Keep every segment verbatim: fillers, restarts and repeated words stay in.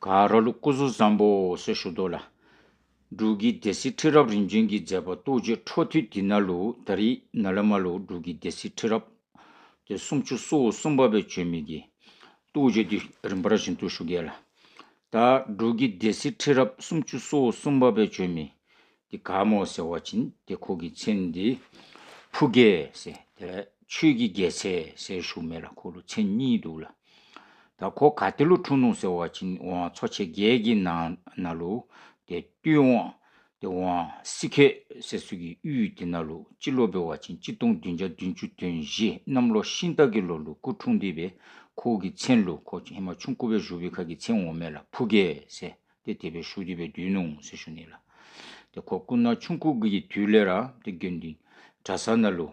ག་ར་ལུ་སྐུ་གཟུགས་བཟང་པོ་ཟེར་ཞུ་དོ་ལགས། འབྲུག་གི་སྡེ་སྲིད་ཁྲི་རབས་རིམ་བྱོན་གྱི་མཛད་པ་རྟོགས་བརྗོད་འཕྲོ་མཐུད་དེ་ནང་ལུ་ད་རིས་ནཱ་ལས་མར་ལུ་འབྲུག་གི་སྡེ་སྲིད་ཁྲི་རབས་ཏེ་སུམ་ཅུ་སོ་གསུམ་པ་སྦེ་བྱོན་མི་གི་རྟོགས་བརྗོད་འདི་རིམ་པ་བཞིན་དུ་ཞུ་གེ་ལགས། ད་འབྲུག་གི་སྡེ་སྲིད་ཁྲི་རབས་སུམ་ཅུ་སོ་གསུམ་པ་སྦེ་བྱོན་མི་འདི་ག་སྨོ་ཟེར་བ་ཅིན་ཏེ་ཁོ་གི་མཚན་འདི་ཕུར་རྒྱལ་ཟེར་ཏེ་ཆོས་ཀྱི་རྒྱལ་མཚན་ཟེར་ཞུཝ་མས་ལགས། ཁོ་ལུ་མཚན་གཉིས་འདུག་ལགས། ད་ཁོ་ག་ཏེ་ལུ་འཁྲུངས་ནུག་ཟེར་བ་ཅིན་ཝང་ཚོ་ཆེན་བརྒྱད་ཀྱི་ནང་ན་ལུ་ཏེ་སྟོད་ཝང་ཏེ་ཝང་སི་ཁེ་ཟེར་ས་གི་ཡུལ་དེ་ནང་ལུ་སྤྱི་ལོ་འབད་བ་ཅིན་གཅིག་སྟོང་བདུན་བརྒྱ་བདུན་ཅུ་དོན་བཞི་གནམ་ལོ་ཤིང་སྟག་གི་ལོ་ལུ་སྐུ་འཁྲུངས་ཏེ་སྦེ་ཁོ་གི་མཚན་ལུ་ཁོ་ཧེ་མ་ཆུང་ཀུ་སྦེ་བཞུགས་པའི་ཁ་གི་མཚན་འོང་མས་ལགས། ཕུར་རྒྱལ་ཟེར་ཏེ་དེ་སྦེ་ཞུ་སྟེ་སྦེ་སྡོད་ནུག་ཟེར་ཞུ་ནི་ལགས། ཏེ་ཁོ་སྐུ་ན་ཆུང་ཀུ་གི་དུས་ལས་ར་ཏེ་དགེ་འདུན་གྲྭ་ཚང་ནང་ལུ་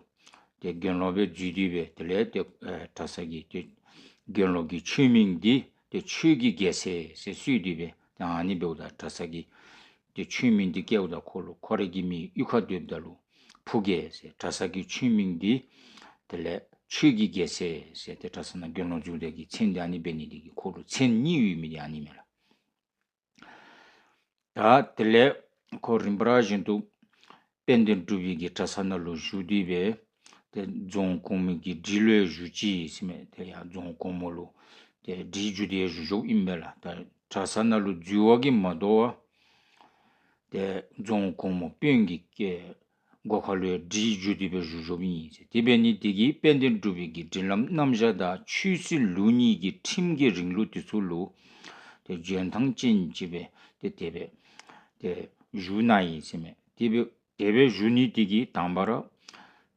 ཏེ་དགེ་སློང་སྦེ་འཛུལ་ཏེ་སྦེ་དེ་ལས་ཏེ་ཨེ་གྲྭ་ཚང་གི་ཏེ་དགེ་སློང་གི་ཆོས་མིང་འདི་ཏེ་ཆོས་ཀྱི་རྒྱལ་མཚན་ཟེར་གསོལ་ཏེ་སྦེ་ཏེ་ཨ་ནི་འབདཝ་ད་གྲྭ་ཚང་གི་ཏེ་ཆོས་མིང་འདི་བཀལཝ་ད་ཁོ་ལུ་ཁོ་རའི་གི་མིང་གཡུས་ཁར་སྡོདཔ་ད་ལུ་ཕུར་རྒྱལ་ཟེར་གྲྭ་ཚང་གི་ཆོས་མིང་འདི་དེ་ལས་ཆོས་ཀྱི་རྒྱལ་མཚན་ཟེར་ཏེ་གྲྭ་ཚང་ནང་དགེ་སློང་འཛུལཝ་ད་གི་མཚན་འདི་ཨ་ནི་འབད་ནི་འདི་གིས་ཁོ་ལུ་མཚན་གཉིས་ཡོད་མི་འདི་ཨ་ནི་མས་ལགས། ད་དེ་ལས་ཁོ་རིམ་པ་བཞིན་དུ་དཔལ་ལྡན་འབྲུག་པའི་གི་གྲྭ་ཚང་ནང་ལུ་བཞུགས་ཏེ་སྦེ་ཏེ་རྫོང་གོང་མའི་གི་སྒྲིག་ལུ་ཡང་བཞུགས་ཅི་ཟེར་མས། ཏེ་ཡར་རྫོང་གོང་མ་ལུ་ཏེ་སྒྲིག་བསྒྱུར་ཏེ་ཡང་བཞུགས་བཞུགསཔ་ཨིན་པས་ལགས། ད་གྲྭ་ཚང་ནང་ལུ་འཛུལ་བ་གིས་མ་དོ་བར་ཏེ་རྫོང་གོང་མ་དཔོན་གྱི་སྒོ་ཁར་ལུ་ཡང་སྒྲིག་བསྒྱུར་ཏེ་སྦེ་བཞུགས་བཞུགསཔ་ཨིན་ཟེར། དེ་འབད་ནི་འདི་གིས་དཔལ་ལྡན་འབྲུག་པའི་གི་སྒྲིག་ལམ་རྣམ་གཞག་དང་ཆོས་སྲིད་ལུགས་གཉིས་ཀྱི་ཁྲིམས་ཀྱི་རིང་ལུགས་འདི་ཚུ་ལུ་ཏེ་འཇོན་ཐང་ཅན་ཅིག་སྦེ་ཏེ་དེ་སྦེ་ཏེ་བཞུགས་གནང་ཡི་ཟེར་མས། དེ་སྦེ་དེ་སྦེ་བཞུགས་ནི་འདི་གིས་དང་པ་ར་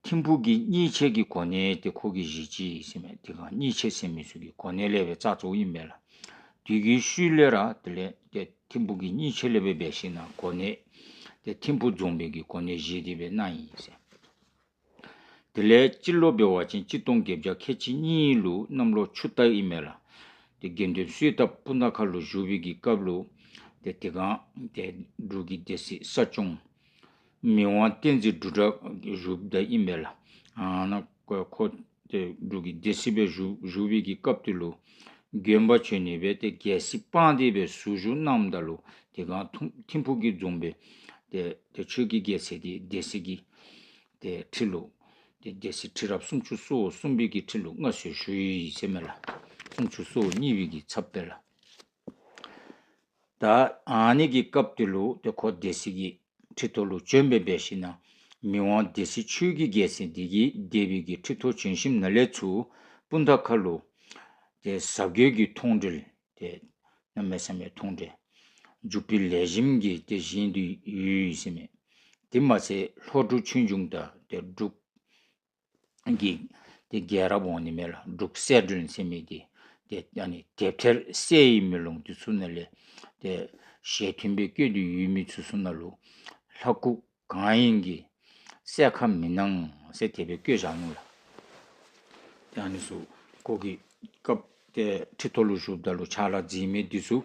ཐིམ་ཕུག་གི་གཉེར་ཆེན་གྱི་གོ་གནས་འདི་ཁོ་གིས་བཞེས་ཅི་ཟེར་མས། དེ་སྒང་གཉེར་ཆེན་ཟེར་མི་ཚུ་གི་གོ་གནས་ལས་སྦེ་བཙག་བཙོགཔ་ཨིན་པས་ལགས། དེ་གི་ཤུལ་ལས་ར་དེ་ལས་ཏེ་ཐིམ་ཕུག་གི་གཉེར་ཆེན་ལས་སྦེ་འབད་ཞིན་ན་གོ་གནས་ཏེ་ཐིམ་ཕུག་རྫོང་དཔོན་གྱི་གོ་གནས་བཞེས་ཏེ་སྦེ་གནང་ཡི་ཟེར། དེ་ལས་སྤྱི་ལོ་འབད་བ་ཅིན་གཅིག་སྟོང་བརྒྱད་བརྒྱ་ཁལ་གཅིག་གཉིས་ལུ་གནམ་ལོ་ཆུ་རྟ་ཨིན་མས་ལགས། ཏེ་དགེ་འདུན་གསོལ་ཐབ་སྤུངས་ཐང་ཁ་ལུ་བཞུགས་པའི་གི་སྐབས་ལུ་ཏེ་དེ་སྒང་ཏེ་འབྲུག་གི་སྡེ་སྲིད་ས་སྐྱོང་མི་དབང་བསྟན་འཛིན་འབྲུག་གྲགས་བཞུགསཔ་ད་ཨིན་པས་ལགས། ཨ་ནཱ་ཁོ་ཁོ་ཏེ་འབྲུག་གི་སྡེ་སྲིད་སྦེ་བཞུགས་བཞུགས་པའི་གི་སྐབས་དེ་ལུ་དགོན་པ་བྱོན་ནི་སྦེ་ཏེ་རྒྱལ་སྲིད་སྤངས་ཏེ་སྦེ་ཟུར་བཞུགས་གནངམ་ད་ལུ་དེ་སྒང་ཐིམ་ཐིམ་ཕུག་གི་རྫོང་དཔོན་ཏེ་ཏེ་ཆོས་ཀྱི་རྒྱལ་མཚན་འདི་སྡེ་སྲིད་ཀྱི་ཏེ་ཁྲི་ལུ་ཏེ་སྡེ་སྲིད་ཁྲི་རབས་སུམ་ཅུ་སོ་གསུམ་པའི་གི་ཁྲི་ལུ་མངའ་གསོལ་ཞུ་ཡི་ཟེར་མས་ལགས། སུམ་ཅུ་སོ་གཉིས་པའི་གི་ཚབ་སྦེ་ལགས། ད་ཨ་ནི་གི་སྐབས་དེ་ལུ་ཏེ་ཁོ་སྡེ་སྲིད་ཀྱི་ཁྲི་ཐོག་ལུ་བྱོན་སྦེ་འབད་ཞིན་ན་མི་དབང་སྡེ་སྲིད་ཆོས་ཀྱི་རྒྱལ་མཚན་འདི་གིས་སྡེ་པའི་གི་ཁྲི་ཐོག་བྱོན་ཞིནམ་ལས་ཚུར་སྤུངས་ཐང་ཁ་ལུ་ཏེ་གཟབ་རྒྱས་ཀྱི་མཐོང་གྲོལ་ཏེ་གནམ་མེད་ས་མེད་མཐོང་གྲོལ་འཇུག་པའི་ལེགས་ཤོམ་གྱིས་ཏེ་བཞེངས་ཏེ་ཡོད་ཟེར་མས། དེ་མ་ཚད་ལྷོ་འབྲུག་ཆོས་འབྱུང་དང་ཏེ་འབྲུག་གི་ཏེ་རྒྱལ་རབས་འོང་ནི་མས་ལགས། འབྲུག་གསལ་སྒྲོན་ཟེར་མི་འདི་ཏེ་ཨ་ནི་དེབ་ཐེར་གསལ་བའི་མེ་ལོང་འདི་ཚུ་ནང་ལས་ཏེ་ཞལ་མཐུན་སྦེ་བཀོད་དེ་ཡོད་མི་ཚུ་ཚུ་ནང་ལུ་ལྷ་སྐུ་གང་ཡིན་གྱི་གསལ་ཁ་མི་སྣང་ཟེར་དེ་སྦེ་བཀོད་བཞག་ནུག་ལགས། ཏེ་ཨ་ནི་ཚུ་ཁོ་གི་སྐབས་ཏེ་ཁྲི་ཐོག་ལུ་བཞུགསཔ་ད་ལུ་ཕྱག་ལཱ་མཛད་མི་འདི་ཚུ་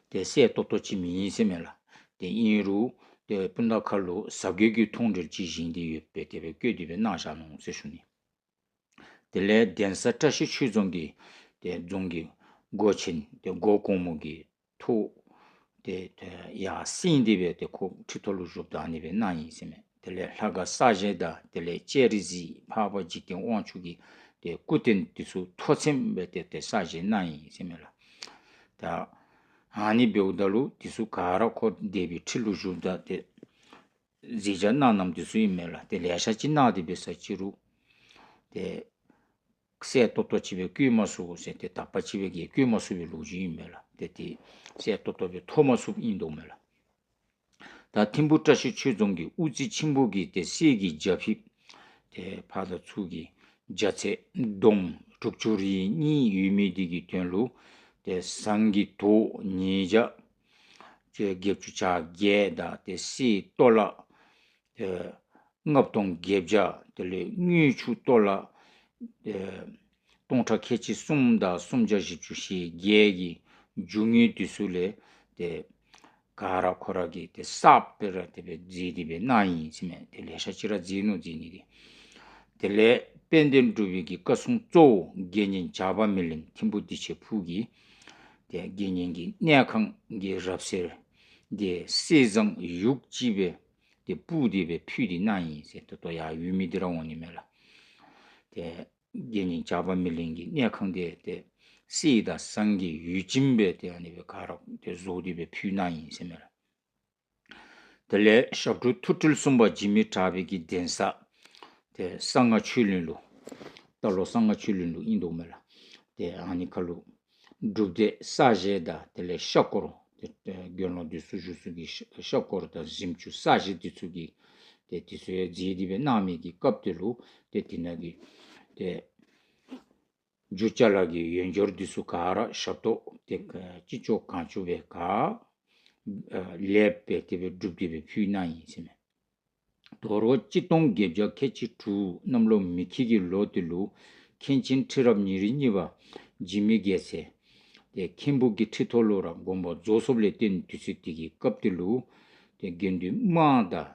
ཏེ་གསལ་ཏོག་ཏོ་ཅིག་མེད་ཟེར་མས་ལགས། ཏེ་ཨིན་རུང་ཏེ་སྤུངས་ཐང་ཁ་ལུ་གཟབ་རྒྱས་ཀྱི་མཐོང་གྲོལ་ཅིག་བཞེངས་ཏེ་ཡོདཔ་སྦེ་དེ་སྦེ་བཀོད་དེ་སྦེ་གནང་བཞག་ནུག་ཟེར་ཞུ་ནི། དེ་ལས་གདན་ས་བཀྲ་ཤིས་ཆོས་རྫོང་གི་ཏེ་རྫོང་གི་སྒོ་ཆེན་ཏེ་སྒོ་གོང་མ་གི་ཐོག་ཏེ་ཏེ་ཡར་བསེང་སྟེ་སྦེ་ཏེ་ཁོ་ཁྲི་ཐོག་ལུ་བཞུགསཔ་ད་ཨ་ནི་སྦེ་གནང་ཡི་ཟེར་མས། དེ་ལས་ལྷ་ཁང་གསར་བཞེངས་དང་དེ་ལས་ལྕགས་རི་གཟིགས་འཕགས་པ་འཇིག་རྟེན་དབང་ཕྱུག་གི་ཏེ་སྐུ་རྟེན་འདི་ཚུ་ཐོག་ཚད་སྦེ་ཏེ་ཏེ་གསར་བཞེངས་གནང་ཡི་ཟེར་མས་ལགས། ད་ཨ་ནི་འབདཝ་ད་ལུ་འདི་ཚུ་ག་ར་ཁོ་སྡེ་པའི་ཁྲི་ལུ་བཞུགསཔ་ད་ཏེ་གཟིགས་ཞིབ་གནང་གནངམ་འདི་ཚུ་ཨིན་མས་ལགས། ཏེ་ལེ་ཤ་ཅིག་གནང་སྟེ་འབད་ས་ཅིག་རུང་ཏེ་གསལ་ཏོག་ཏོ་ཅིག་སྦེ་བཀོད་མ་ཚུགས་ཟེར་ཏེ་དག་པ་ཅིག་སྦེ་གིས་བཀོད་མ་ཚུགས་པའི་ལོ་རྒྱུས་ཨིན་མས་ལགས། ཏེ་ཏེ་གསལ་ཏོག་ཏོ་སྦེ་ཐོབ་མ་ཚུགསཔ་ཨིན་དོ་མས་ལགས། ད་ཐིམ་ཕུག་བཀྲ་ཤིས་ཆོས་རྫོང་གི་དབུ་རྩེ་ཆེན་པོ་གི་ཏེ་གསེར་གྱི་རྒྱ་ཕིབས་ཏེ་ཕར་དང་ཚུར་གྱི་རྒྱ་ཚད་འདོམ་དྲུག་ཅུ་རེ་གཉིས་ཡོད་མི་འདི་གི་དོན་ལུ་ཏེ་ཟངས་ཀྱི་དོས་ཉིས་བརྒྱ་ཏེ་བརྒྱད་ཅུ་གྱ་བརྒྱད་དང་ཏེ་གསེར་གཏོར་བརླག་ཏེ་ལྔ་སྟོང་བརྒྱད་བརྒྱ་དེ་ལས་དངུལ་ཆུ་གཏོར་བརླག་ཏེ་སྟོང་ཕྲག་ཁལ་གཅིག་གསུམ་དང་སུམ་བརྒྱ་བཞི་བཅུ་ཞེ་བརྒྱད་ཀྱི་རྒྱུ་དངོས་འདི་ཚུ་ལས་ཏེ་ག་ར་ཁོ་ར་གིས་ཏེ་གསརཔ་སྦེ་ར་དེ་སྦེ་མཛད་དེ་སྦེ་གནང་ཡི་ཟེར་མས། ཏེ་ལེ་ཤ་ཅིག་ར་མཛད་ནུག་མཛད་ནི་འདི། དེ་ལས་དཔལ་ལྡན་འབྲུག་པའི་གི་བཀའ་སྲུང་གཙོ་བོ་དགེ་བསྙེན་ཇག་པ་མེ་ལེན་ཐིམ་ཕུ་བདེ་ཆེན་ཕུག་གི་ ཏེ་དགེ་བསྙེན་གྱི་གནས་ཁང་གི་རབ་གསལ་འདི་གསེར་ཟངས་ཡུག་ཅིག་སྦེ་ཏེ་སྤུར་ཏེ་སྦེ་ཕུལ་ཏེ་གནང་ཡི་ཟེར། ད་ལྟོ་ཡར་ཡོད་མི་འདི་ར་འོང་ནི་མས་ལགས། ཏེ་དགེ་བསྙེན་ཇག་པ་མེ་གླིང་གི་གནས་ཁང་འདི་ཏེ་གསེར་དང་ཟངས་ཀྱི་ཡུག་ཅིག་སྦེ་ཏེ་ཨ་ནི་སྦེ་ག་ར་ཏེ་བཟོ་སྟེ་སྦེ་ཕུལ་གནང་ཡི་ཟེར་མས་ལགས། དེ་ལས་ཞབས་དྲུང་ཐུགས་སྤྲུལ་གསུམ་པ་འཇིགས་མེད་གྲགས་པའི་གི་གདན་ས་ཏེ་གསང་སྔགས་ཆོས་གླིང་ལུ་རྟ་ལོག་གསང་སྔགས་ཆོས་གླིང་ལུ་ཨིན་འདུག་མས་ལགས། ཏེ་ཨ་ནི་ཁར་ལུ་སྒྲུབ་སྡེ་གསར་བཞེངས་དང་དེ་ལས་ཤག་སྐོར་ཏེ་ཨེ་དགེ་སློང་འདི་ཚུ་བཞུགས་ས་གི་ཤག་ཤག་སྐོར་དང་གཟིམ་ཅུང་གསར་བཞེངས་འདི་ཚུ་གི་ཏེ་འདི་ཚུ་ཡང་མཛད་དེ་སྦེ་གནང་མི་གི་སྐབས་དེ་ལུ་ཏེ་དེ་ནང་གི་ཏེ་རྒྱུ་ཅ་ལ་གི་ཡོན་སྦྱོར་འདི་ཚུ་ག་ར་ཞབས་ཏོག་ཏེ་ཅི་ལྕོགས་གང་ལྕོགས་སྦེ་ག་ལེགས་སྦེ་དེ་སྦེ་སྒྲུབ་སྟེ་སྦེ་ཕུལ་གནང་ཡི་ཟེར་མས། དོ་རུང་གཅིག་སྟོང་བརྒྱད་བརྒྱ་ཁལ་གཅིག་དྲུག་གནམ་ལོ་མེ་ཁྱི་གི་ལོ་དེ་ལུ་མཁན་ཆེན་ཁྲི་རབས་ཉེར་གཉིས་པ་འཇིགས་མེད་རྒྱལ་མཚན་ཏེ་མཁན་པོ་གི་ཁྲི་ཐོག་ལུ་ར་དགོངས་པ་རྫོགས་སོཔ་ལས་བརྟེན་དུས་ཚོད་དེ་གི་སྐབས་དེ་ལུ་ཏེ་དགེ་འདུན་དམངས་དང་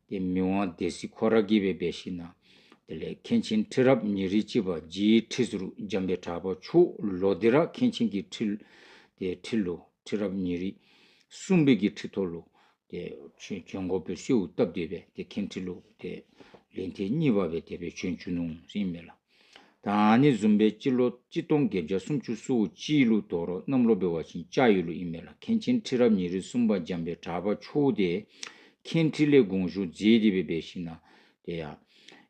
ཏེ་མི་དབང་སྡེ་སྲིད་ཁོ་ར་གིས་སྦེ་འབད་ཞིན་ན་དེ་ལས་མཁན་ཆེན་ཁྲི་རབས་ཉེར་གཅིག་པ་རྗེ་ཁྲི་ཟུར་འཇམ་དཔལ་གྲགས་པ་མཆོག་ལོག་སྟེ་ར་མཁན་ཆེན་གྱི་ཁྲི་ཏེ་ཁྲི་ལུ་ཁྲི་རབས་ཉེར་གསུམ་པའི་གི་ཁྲི་ཐོག་ལུ་ཏེ་བྱོན་བྱོན་དགོ་པའི་གསོལཝ་བཏབ་སྟེ་སྦེ་ཏེ་མཁན་ཁྲི་ལུ་ཏེ་ལན་ཐེངས་གཉིས་པ་སྦེ་དེ་སྦེ་བྱོན་བྱོན་ནུག་ཟེར་ཨིན་མས་ལགས། ད་ཨ་ནི་བཟུམ་སྦེ་སྤྱི་ལོ་གཅིག་སྟོང་བརྒྱད་བརྒྱ་སུམ་ཅུ་སོ་གཅིག་ལུ་དོ་རུང་གནམ་ལོ་འབད་བ་ཅིན་ལྕགས་ཡོས་ལུ་ཨིན་མས་ལགས། མཁན་ཆེན་ཁྲི་རབས་ཉེར་གསུམ་པ་འཇམ་དཔལ་གྲགས་པ་མཆོག་དེ་མཁན་ཁྲི་ལས་དགོངས་ཞུ་མཛད་དེ་སྦེ་འབད་ཞིན་ན་ཏེ་ཡར་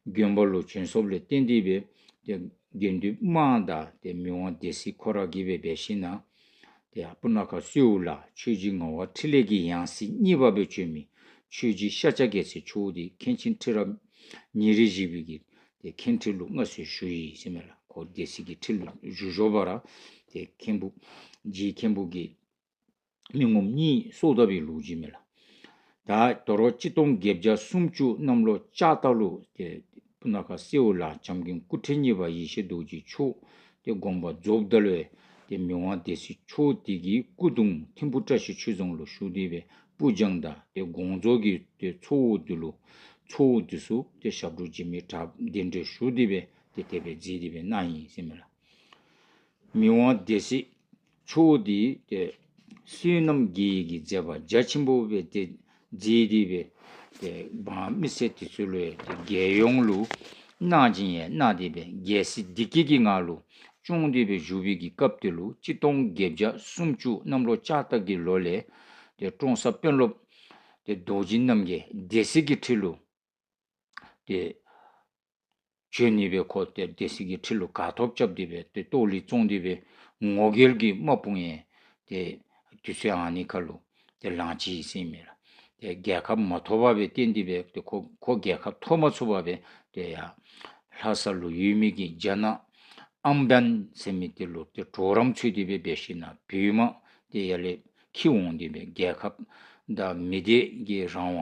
དགོན་པ་ལུ་བྱོན་སོཔ་ལས་བརྟེན་ཏེ་སྦེ་ཏེ་དགེ་འདུན་དམངས་དང་ཏེ་མི་དབང་སྡེ་སྲིད་ཁོ་ར་གིས་སྦེ་འབད་ཞིན་ན་ཏེ་ཡར་སྤུ་ན་ཁ་སེའུ་ལ་ཆོས་རྗེ་ངག་དབང་འཕྲིན་ལས་ཀྱི་ཡང་སྲིད་གཉིས་པ་སྦེ་བྱོན་མི་ཆོས་རྗེ་ཤཱཀྱ་རྒྱལ་མཚན་མཆོག་དེ་མཁན་ཆེན་ཁྲི་རབས་ཉེར་བཞི་པའི་གི་ཏེ་མཁན་ཁྲི་ལུ་མངའ་གསོལ་ཞུ་ཡི་ཟེར་མས་ལགས། ཁོ་སྡེ་སྲིད་ཀྱི་ཁྲི་ལུ་བཞུགས་བཞུགས་པ་ར་ཏེ་མཁན་པོ་རྗེ་མཁན་པོ་གི་མི་ངོམ་གཉིས་སོ་བཏབ་པའི་ལོ་རྒྱུས་མས་ལགས། ད་དོ་རུང་གཅིག་སྟོང་བརྒྱད་བརྒྱ་སུམ་ཅུ་གནམ་ལོ་ལྕགས་སྟག་ལུ་ཏེ་སྤུ་ན་ཁ་སེའུ་ལ་བྱམས་མགོན་སྐུ་ཕྲེང་གཉིས་པ་ཡེ་ཤེས་རྡོ་རྗེ་མཆོག་ཏེ་དགོངས་པ་རྫོགསཔ་ད་ལུ་ཏེ་མི་དབང་སྡེ་སྲིད་མཆོག་དེ་གི་སྐུ་གདུང་ཐིམ་ཕུ་བཀྲ་ཤིས་ཆོས་རྫོང་ལུ་བཞུགས་ཏེ་སྦེ་སྤུར་སྦྱངས་དང་ཏེ་དགོངས་རྫོགས་ཀྱི་ཏེ་ཚོགས་དེ་ལུ་ཚོགས་དེ་ཚུ་ཏེ་ཞབས་དྲུང་འཇིགས་མེད་གྲགས་གདན་འདྲེན་ཞུ་སྟེ་སྦེ་ཏེ་དེ་སྦེ་མཛད་དེ་སྦེ་གནང་ཡི་ཟེར་མས་ལགས། མི་དབང་སྡེ་སྲིད་མཆོག་དེ་ཏེ་བསོད་ནམས་དགེ་བའི་གི་མཛད་པ་རྒྱ་ཆེན་པོ་སྦེ་ཏེ་མཛད་དེ་སྦེ་ཏེ་འབངས་མི་སེར་དེ་ཚུ་ལུ་ཏེ་རྒྱལ་ཡོངས་ལུ་གནང་སྦྱིན་ཡང་གནང་སྟེ་སྦེ་རྒྱལ་སྲིད་བདེ་སྐྱིད་ཀྱི་ངང་ལུ་སྐྱོང་སྟེ་སྦེ་བཞུགས་པའི་གི་སྐབས་དེ་ལུ་གཅིག་སྟོང་བརྒྱད་བརྒྱ་སུམ་ཅུ་གནམ་ལོ་ལྕགས་སྟག་གི་ལོ་ལས་ཏེ་ཀྲོང་གསར་དཔོན་སློབ་ཏེ་རྡོ་རྗེ་རྣམ་རྒྱལ་སྡེ་སྲིད་ཀྱི་ཁྲི་ལུ་ཏེ་བྱོན་ནི་སྦེ་ཁོ་ཏེ་སྡེ་སྲིད་ཀྱི་ཁྲི་ལུ་ག་ཐོབ་རྐྱབ་སྟེ་སྦེ་ཏེ་ཏོག་ལི་བཙོང་སྟེ་སྦེ་ངོ་རྒོལ་གྱི་དམག་དཔུང་ཡང་ཏེ་དུས་ཚོད་ཨ་ནི་ཁར་ལུ་ཏེ་ལངས་ཅི་ཟེར་ཨིན་མས་ལགས། ཏེ་རྒྱལ་ཁ་མ་ཐོབ་པར་སྦེ་བརྟེན་ཏེ་སྦེ་ཏེ་ཁོ་ཁོ་རྒྱལ་ཁ་ཐོབ་མ་ཚུགས་པར་སྦེ་ཏེ་ཡར་ལྷ་ས་ལུ་ཡོད་མི་གི་རྒྱ་ནག་ཨམ་བན་ཟེར་མི་དེ་ལུ་ཏེ་གྲོགས་རམ་འཚོལ་ཏེ་སྦེ་འབད་ཞིན་ན་བོད་དམག་ཏེ་ཡར་ལས་འཁྱིད་འོང་སྟེ་སྦེ་རྒྱལ་ཁབ་དང་མི་སྡེ་གི་རང་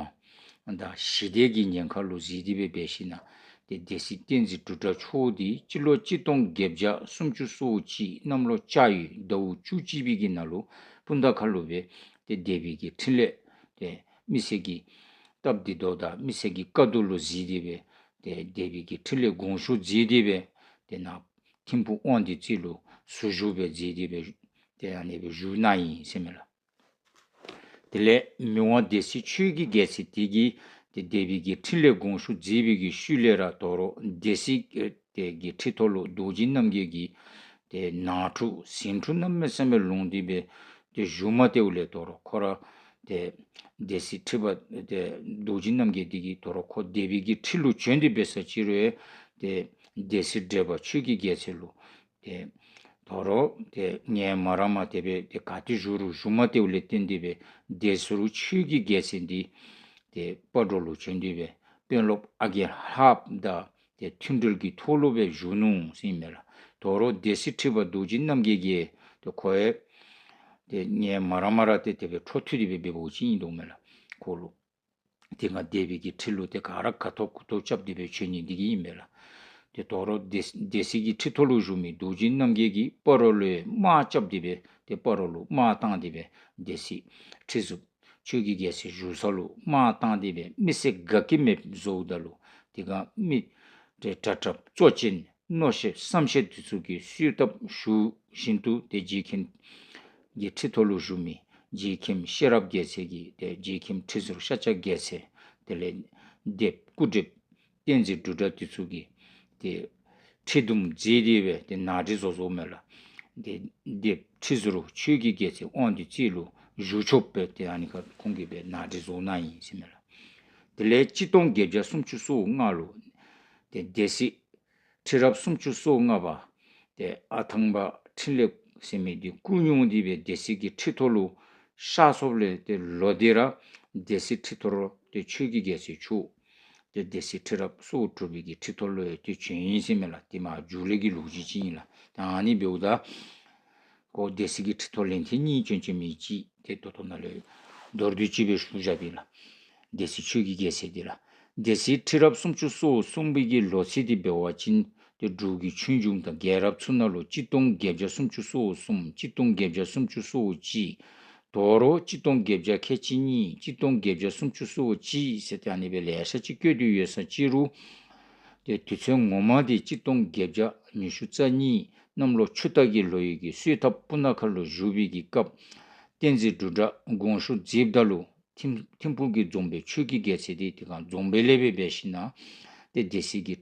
དབང་དང་ཞི་བདེ་གི་ཉེན་ཁ་ལུ་གཟིགས་ཏེ་སྦེ་འབད་ཞིན་ན་ཏེ་སྡེ་སྲིད་བསྟན་འཛིན་འབྲུག་གྲགས་མཆོག་དེ་སྤྱི་ལོ་གཅིག་སྟོང་བརྒྱད་བརྒྱ་སུམ་ཅུ་སོ་གཅིག་གནམ་ལོ་ལྕགས་ཡོས་ཟླཝ་བཅུ་གཅིག་པའི་གི་ནང་ལུ་སྤུངས་ཐང་ཁ་ལུ་སྦེ་ཏེ་སྡེ་པའི་གི་འཕྲིན་ལས་ཏེ་མི་སེར་གྱི་སྟབས་བདེ་དོ་དང་མི་སེར་གྱི་དཀའ་སྡུག་ལུ་གཟིགས་ཏེ་སྦེ་ཏེ་སྡེ་པའི་གི་འཕྲིན་ལས་དགོངས་ཞུ་མཛད་དེ་སྦེ་ཏེ་ནཱ་ཐིམ་ཕུ་དབང་འདུས་རྩེ་ལུ་ཟུར་བཞུགས་སྦེ་མཛད་དེ་སྦེ་ཏེ་ཨ་ནི་སྦེ་བཞུགས་གནང་ཡི་ཟེར་ཨིན་མས་ལགས། དེ་ལས་མི་དབང་སྡེ་སྲིད་ཆོས་ཀྱི་རྒྱལ་མཚན་དེ་གིས་ཏེ་སྡེ་པའི་གི་འཕྲིན་ལས་དགོངས་ཞུ་མཛད་པའི་གི་ཤུལ་ལས་ར་དོ་རུང་སྡེ་སྲིད་ཨེ་དེ་གི་ཁྲི་ཐོག་ལུ་རྡོ་རྗེ་རྣམ་རྒྱལ་གྱི་ཏེ་ནང་འཁྲུག་ཟིང་འཁྲུག་གནམ་མེད་ས་མེད་ལོང་སྟེ་སྦེ་ཏེ་བཞུགས་མ་སྟེརཝ་ལས་དོ་རུང་ཁོ་ར་ཏེ་སྡེ་སྲིད་ཁྲི་པ་ཏེ་རྡོ་རྗེ་རྣམ་རྒྱལ་དེ་གིས་དོ་རུང་ཁོ་སྡེ་པའི་གི་ཁྲི་ལུ་བྱོན་ཏེ་འབད་ས་ཅིག་རུང་ཏེ་སྡེ་སྲིད་བགྲེས་པ་ཆོས་ཀྱི་རྒྱལ་མཚན་ལུ་ཏེ་དོ་རུང་ཏེ་ངལ་མ་རངས་པར་དེ་སྦེ་ཏེ་ག་ཏེ་བཞུགས་རུང་བཞུགས་མ་སྟེརཝ་ལས་བརྟེན་ཏེ་སྦེ་སྡེ་ཟུར་ཆོས་ཀྱི་རྒྱལ་མཚན་འདི་ཏེ་སྤ་རོ་ལུ་བྱོན་ཏེ་སྦེ་དཔོན་སློབ་ཨ་རྒས་ལྷགཔ་དང་ཏེ་མཐུན་འབྲེལ་གྱི་ཐོག་ལུ་སྦེ་བཞུགས་ནུག་ཟེར་ཨིན་མས་ལགས། དོ་རུང་སྡེ་སྲིད་ཁྲི་པ་རྡོ་རྗེ་རྣམ་རྒྱལ་གྱིས་ཏེ་ཁོ་ཡང་ཏེ་ངལ་མ་རངས་མ་རངས་ཏེ་དེ་སྦེ་འཕྲོ་མཐུད་དེ་སྦེ་འབདཝ་ཅིག་ཨིན་འདུག་མས་ལགས། ཁོ་ལུ་དེ་སྒང་སྡེ་པའི་གི་ཁྲི་ལུ་ཏེ་ག་ར་ག་ཐོབ་གུ་ཐོབ་རྐྱབ་སྟེ་སྦེ་བྱོན་ནི་འདི་གིས་ཨིན་མས་ལགས། ཏེ་དོ་རུང་སྡེ་སྡེ་སྲིད་ཀྱི་ཁྲི་ཐོག་ལུ་བཞུགས་མི་རྡོ་རྗེ་རྣམ་རྒྱལ་གྱིས་སྤ་རོ་ལུ་དམག་རྐྱབ་སྟེ་སྦེ་ཏེ་སྤ་རོ་ལུ་དམག་བཏང་སྟེ་སྦེ་སྡེ་སྲིད་ཁྲི་ཟུར་ཆོས་ཀྱི་རྒྱལ་མཚན་བཞུགས་ས་ལུ་དམག་བཏང་སྟེ་སྦེ་མི་སེར་དགའ་སྐྱིད་མེདཔ་བཟོཝ་ད་ལུ་དེ་སྒང་མི་ཏེ་དྲག་དྲགཔ་གཙོ་ཅན་མནོ་ཤེས་བསམ་ཤེས་འདི་ཚུ་གིས་གསོལ་བཏབ་ཞུ་བཞིན་དུ་ཏེ་རྗེ་མཁན་ གི་ཁྲི་ཐོག་ལུ་བཞུགས་མི་རྗེ་མཁན་ཤེས་རབ་རྒྱལ་མཚན་གྱིས་ཏེ་རྗེ་མཁན་ཁྲི་ཟུར་ཤཱཀྱ་རྒྱལ་མཚན་དེ་ལས་སྡེཔ་སྐུ་སྡེཔ་བསྟན་འཛིན་འབྲུག་གྲགས་དེ་ཚུ་གིས་ཏེ་ཁྲི་དུམ་མཛད་དེ་སྦེ་ཏེ་ནང་ཁྲི་བཟོ་བཟོཝ་མས་ལགས། ཏེ་སྡེཔ་ཁྲི་ཟུར་ཆོས་ཀྱི་རྒྱལ་མཚན་དབང་འདུས་རྩེ་ལུ་བཞུགས་ཆོགཔ་སྦེ་ཏེ་ཨ་ནི་ཁར་ཁོང་གིས་སྦེ་ནང་ཁྲི་བཟོ་གནང་ཡི་ཟེར་མས་ལགས། དེ་ལས་གཅིག་སྟོང་བརྒྱད་བརྒྱ་སུམ་ཅུ་སོ་ལྔ་ལུ་ཏེ་སྡེ་སྲིད་ཁྲི་རབས་སུམ་ཅུ་སོ་ལྔ་པ་ཏེ་ཨ་ཐང་པ་འཕྲིན་ལས་ཟེར་མི་འདི་བཀུར་མྱོང་སྟེ་སྦེ་སྡེ་སྲིད་ཀྱི་ཁྲི་ཐོག་ལུ་གཤགས་སོཔ་ལས་ཏེ་ལོག་སྟེ་ར་སྡེ་སྲིད་ཁྲི་ཐོག་ཏེ་ཆོས་ཀྱི་རྒྱལ་མཚན་མཆོག་ཏེ་སྡེ་སྲིད་ཁྲི་རབས་སོ་དྲུག་པའི་གི་ཁྲི་ཐོག་ལུ་ཡང་ཏེ་བྱོན་ཡི་ཟེར་མས་ལགས། ཏེ་མར་འགྱོ་ལས་ཀྱི་ལོ་རྒྱུས་ཅིག་ཨིན་ལགས། ད་ཨ་ནི་འབདཝ་ད་ཁོ་སྡེ་སྲིད་ཀྱི་ཁྲི་ཐོག་ལན་ཐེངས་གཉིས་བྱོན་བྱོན་མི་ཅིག་ཏེ་ད་ལྟོ་ནཱ་ལུ་མདོར་བསྡུས་ཅིག་སྦེ་ཞུ་བཞགཔ་ཨིན་ལགས། སྡེ་སྲིད་ཆོས་ཀྱི་རྒྱལ་མཚན་འདི་ལགས། སྡེ་སྲིད་ཁྲི་རབས་སུམ་ཅུ་སོ་གསུམ་པའི་གི་ལོ་ཚིགས་འདི་འབད་བ་ཅིན་ཏེ་འབྲུག་གི་ཆོས་འབྱུང་དང་རྒྱལ་རབས་ཚུ་ནང་ལུ་གཅིག་སྟོང་བརྒྱད་བརྒྱ་སུམ་ཅུ་སོ་གསུམ་གཅིག་སྟོང་བརྒྱད་བརྒྱ་སུམ་ཅུ་སོ་གཅིག། དོ་རུང་གཅིག་སྟོང་བརྒྱད་བརྒྱ་ཁལ་གཅིག་གཉིས་གཅིག་སྟོང་བརྒྱད་བརྒྱ་སུམ་ཅུ་སོ་གཅིག་ཟེར་ཏེ་ཨ་ནི་སྦེ་ལེ་ཤ་ཅིག་བཀོད་དེ་ཡོད་ས་ཅིག་རུང་ཏེ་དུས་ཚོད་ངོ་མ་འདི་གཅིག་སྟོང་བརྒྱད་བརྒྱ་ཉི་ཤུ་རྩ་གཉིས་གནམ་ལོ་ཆུ་རྟ་གི་ལོ་ཡི་གི་གསོལ་ཐབ་སྤུ་ན་ཁ་ལུ་བཞུགས་པའི་གི་སྐབས་བསྟན་འཛིན་འབྲུག་གྲགས་དགོངས་ཞུ་མཛདཔ་ད་ལུ་ཐིམ་ཐིམ་ཕུག་གི་རྫོང་དཔོན་ཆོས་ཀྱི་རྒྱལ་མཚན་འདི་དེ་སྒང་རྫོང་དཔོན་ལས་སྦེ་འབད་ཞིན་ན་ཏེ་སྡེ་སྲིད་ཀྱི་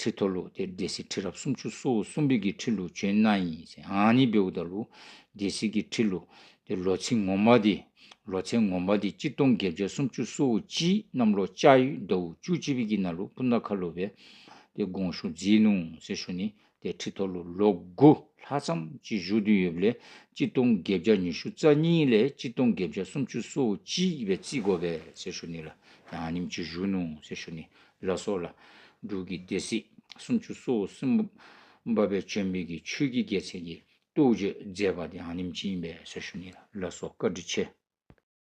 ཁྲི་ཐོག་ལུ་ཏེ་སྡེ་སྲིད་ཁྲི་རབས་སུམ་ཅུ་སོ་གསུམ་པའི་གི་ཁྲི་ལུ་བྱོན་གནང་ཡི་ཟེར། ཨ་ནི་འབདཝ་ད་ལུ་སྡེ་སྲིད་ཀྱི་ཁྲི་ལུ་ཏེ་ལོ་ཚིགས་ངོ་མ་འདི་ལོ་ཚིགས་ངོ་མ་འདི་གཅིག་སྟོང་བརྒྱད་བརྒྱ་སུམ་ཅུ་སོ་གཅིག་གནམ་ལོ་ལྕགས་ཡོས་ཟླཝ་བཅུ་གཅིག་པའི་གི་ནང་ལུ་སྤུ་ན་ཁ་ལུ་སྦེ་ཏེ་དགོངས་ཞུ་མཛད་ནུག་ཟེར་ཞུ་ནི། ཏེ་ཁྲི་ཐོག་ལུ་ལོ་དགུ་ལྷག་ཙམ་ཅིག་བཞུགས་ཏེ་ཡོདཔ་ལས་གཅིག་སྟོང་བརྒྱད་བརྒྱ་ཉི་ཤུ་རྩ་གཉིས་ལས་གཅིག་སྟོང་བརྒྱད་བརྒྱ་སུམ་ཅུ་སོ་གཅིག་སྦེ་བརྩི་དགོ་པས་ཟེར་ཞུ་ནི་ལགས། ཏེ་ཨ་ནེམ་ཅིག་བཞུགས་ནུག་ཟེར་ཞུ་ནི། ལགས་སོ་ལགས། འབྲུག་གི་སྡེ་སྲིད་སུམ་ཅུ་སོ་གསུམ་པ་སྦེ་བྱོན་མི་གི་ཆོས་ཀྱི་རྒྱལ་མཚན་གྱི་རྟོགས་བརྗོད་མཛད་པ་འདི་ཨ་ནེམ་ཅིག་ཨིན་པས་ཟེར་ཞུ་ནི་ལགས། ལགས་སོ། བཀའ་དྲིན་ཆེ།